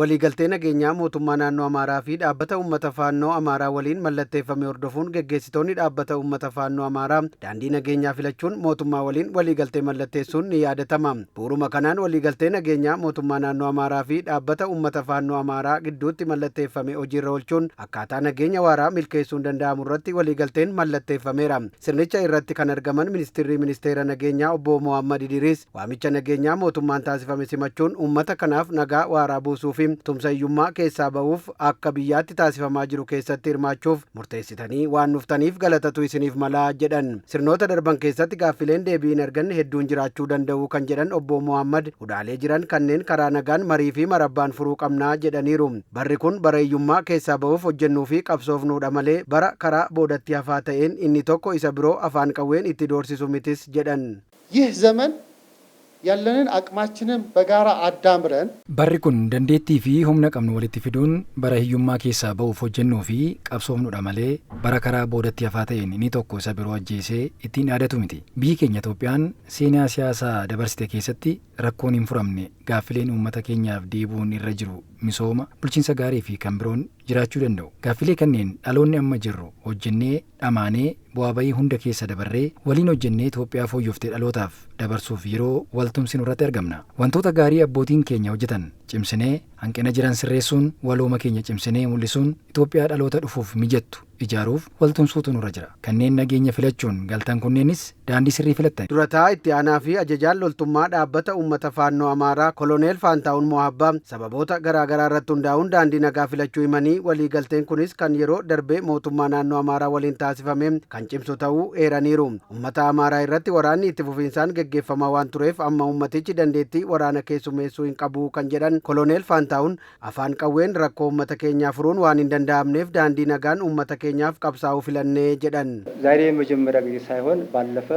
Waliigaltee nageenyaa mootummaa naannoo Amaaraa fi dhaabbata uummata Faannoo Amaaraa waliin mallatteeffame hordofuun geggeessitoonni dhaabbata uummata Faannoo Amaaraa daandii nageenyaa filachuun mootummaa waliin waliigaltee mallatteessuun ni yaadatama. Bu'uuruma kanaan waliigaltee nageenyaa mootummaa naannoo Amaaraa fi dhaabbata uummata Faannoo Amaaraa gidduutti mallatteeffame hojiirra oolchuun akkaataa nageenya waaraa milkeessuun danda'amu irratti waliigalteen mallatteeffameera. Sirnicha irratti kan argaman ministirri ministeera nageenyaa obbo Mohammad Idiriis waamicha nageenyaa mootummaan taasifame simachuun uummata kanaaf nagaa waaraa buusuu fi tumsa hiyyummaa keessaa ba'uuf akka biyyaatti taasifamaa jiru keessatti hirmaachuuf murteessitanii waan dhuftaniif galatatu isiniif malaa jedhan. Sirnoota darban keessatti gaaffileen deebii hin arganne hedduun jiraachuu danda'u kan jedhan obbo Mohammad hudhaalee jiran kanneen karaa nagaan marii fi marabbaan furuu qabnaa jedhaniiru. Barri kun bara hiyyummaa keessaa ba'uuf hojjennuu fi qabsoofnuudha malee bara karaa boodatti hafaa ta'een inni tokko isa biroo afaan qawween itti doorsisu mitis jedhan. ይህ ዘመን ያለንን አቅማችንን በጋራ አዳምረን Barri kun dandeettii fi humna qabnu walitti fiduun bara hiyyummaa keessaa ba'uuf hojjennuu fi qabsoofnudha malee bara karaa boodatti hafaa ta'een inni tokko isa biroo ajjeesee ittiin dhaadatu miti. Biyyi keenya Itoophiyaan seenaa siyaasaa dabarsite keessatti rakkoon hin furamne gaaffileen uummata keenyaaf deebi'uun irra jiru misooma, bulchiinsa gaarii fi kan biroon jiraachuu danda'u. Gaaffilee kanneen dhaloonni amma jirru hojjennee dhamaanee bu'aa bayii hunda keessa dabarree waliin hojjennee Itoophiyaa fooyyooftee dhalootaaf dabarsuuf yeroo waltumsinu irratti argamna. Wantoota gaarii abbootiin keenya hojjetan cimsinee hanqina jiran sirreessuun walooma keenya cimsinee mul'isuun Itoophiyaa dhaloota dhufuuf mijattu ijaaruuf waltumsuutu nurra jira. Kanneen nageenya filachuun galtan kunneenis daandii sirrii filattan. Durataa itti aanaa fi ajajaan loltummaa dhaabbata uummata Faannoo Amaaraa Koloneel Faantaawun Mohabbaa sababoota garaa garaa irratti hundaa'uun daandii nagaa filachuu himanii waliigalteen kunis kan yeroo darbee mootummaa naannoo Amaaraa waliin taasifame kan cimsu ta'uu eeraniiru. Uummata Amaaraa irratti waraanni itti fufiinsaan geggeeffamaa waan tureef amma uummatichi dandeettii waraana keessummeessuu hin qabu kan jedhan Koloneel Faantaawun afaan qawween rakkoo uummata keenyaa furuun waan hin danda'amneef daandii nagaan uummata keenyaaf qabsaa'uu filannee jedhan. ዛሬ የመጀመሪያ ጊዜ ሳይሆን ባለፈ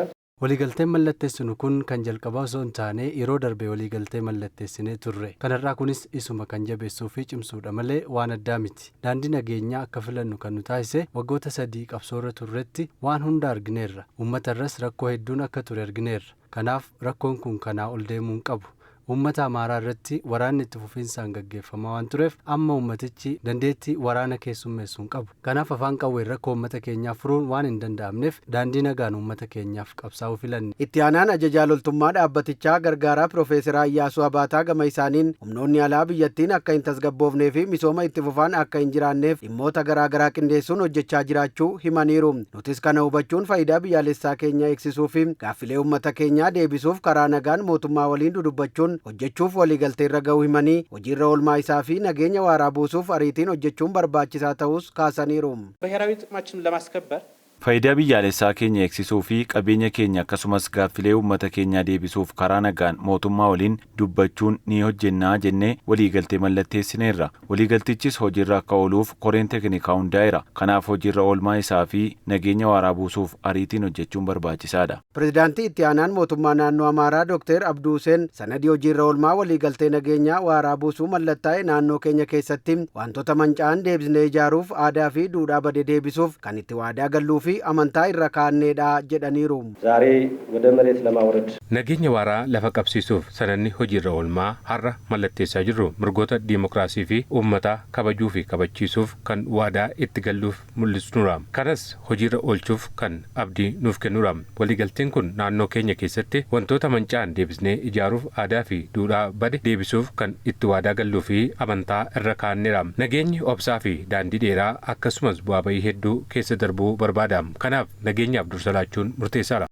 Waliigalteen mallatteessinu kun kan jalqabaa osoo hin taane yeroo darbe waliigaltee mallatteessinee turre. Kanarraa kunis isuma kan jabeessuu fi cimsuudha malee waan addaa miti. Daandii nageenyaa akka filannu kan nu taasise waggoota 3 qabsoorra turretti waan hunda argineerra. Uummata irras rakkoo hedduun akka ture argineerra. Kanaaf rakkoon kun kanaa ol deemuu hin qabu. Uummata Amaaraa irratti waraanni itti fufiinsaan gaggeeffamaa waan tureef amma uummatichi dandeettii waraana keessummeessuu hin qabu. Kanaaf afaan qawween rakkoo uummata keenyaa furuun waan hin danda'amneef daandii nagaan uummata keenyaaf qabsaa'uu filanne. Itti aanaan ajajaa loltummaa dhaabbatichaa gargaaraa Piroofeesar Iyyaasuu Abaataa gama isaaniin humnoonni alaa biyyattiin akka hin tasgabboofnee fi misooma itti fufaan akka hin jiraanneef dhimmoota garaa garaa qindeessuun hojjechaa jiraachuu himaniiru. Nutis kana hubachuun faayidaa biyyaalessaa keenya eegsisuu fi gaaffilee uummata keenyaa deebisuuf karaa nagaan mootummaa waliin dudubbachuun hojjechuuf waliigalteerra ga'uu himanii hojiirra oolmaa isaa fi nageenya waaraa buusuuf ariitiin hojjechuun barbaachisaa ta'us kaasaniiru. ብሔራዊ ጥቅማችንን ለማስከበር Faayidaa biyyaalessaa keenya eegsisuu fi qabeenya keenya akkasumas gaaffilee uummata keenyaa deebisuuf karaa nagaan mootummaa waliin dubbachuun ni hojjennaa jennee waliigaltee mallatteessineerra. Waliigaltichis hojiirra akka ooluuf koreen teeknikaa hundaa'eera. Kanaaf hojiirra oolmaa isaa fi nageenya waaraa buusuuf ariitiin hojjechuun barbaachisaadha. Pireezidaantii itti aanaan mootummaa naannoo Amaaraa Dr. Abduu Huseen sanadii hojiirra oolmaa waliigaltee nageenyaa waaraa buusuu mallattaa'e naannoo keenya keessatti wantoota manca'an deebisnee ijaaruuf aadaa fi duudhaa bade deebisuuf kan itti waadaa galluu fi amantaa irra kaa'anneedha jedhaniiru. ዛሬ ወደ መሬት ለማውረድ Nageenya waaraa lafa qabsiisuuf sanadni hojiirra oolmaa har'a mallatteessaa jirru mirgoota diimokiraasii fi uummataa kabajuu fi kabachiisuuf kan waadaa itti galluuf mul'isnudha. Kanas hojiirra oolchuuf kan abdii nuuf kennudha. Waliigalteen kun naannoo keenya keessatti wantoota manca'an deebisnee ijaaruuf aadaa fi duudhaa bade deebisuuf kan itti waadaa galluu fi amantaa irra kaa'annedha. Nageenyi obsaa fi daandii dheeraa akkasumas bu'aa bayii hedduu keessa darbuu barbaada. Kanaaf nageenyaaf dursa laachuun murteessaadha.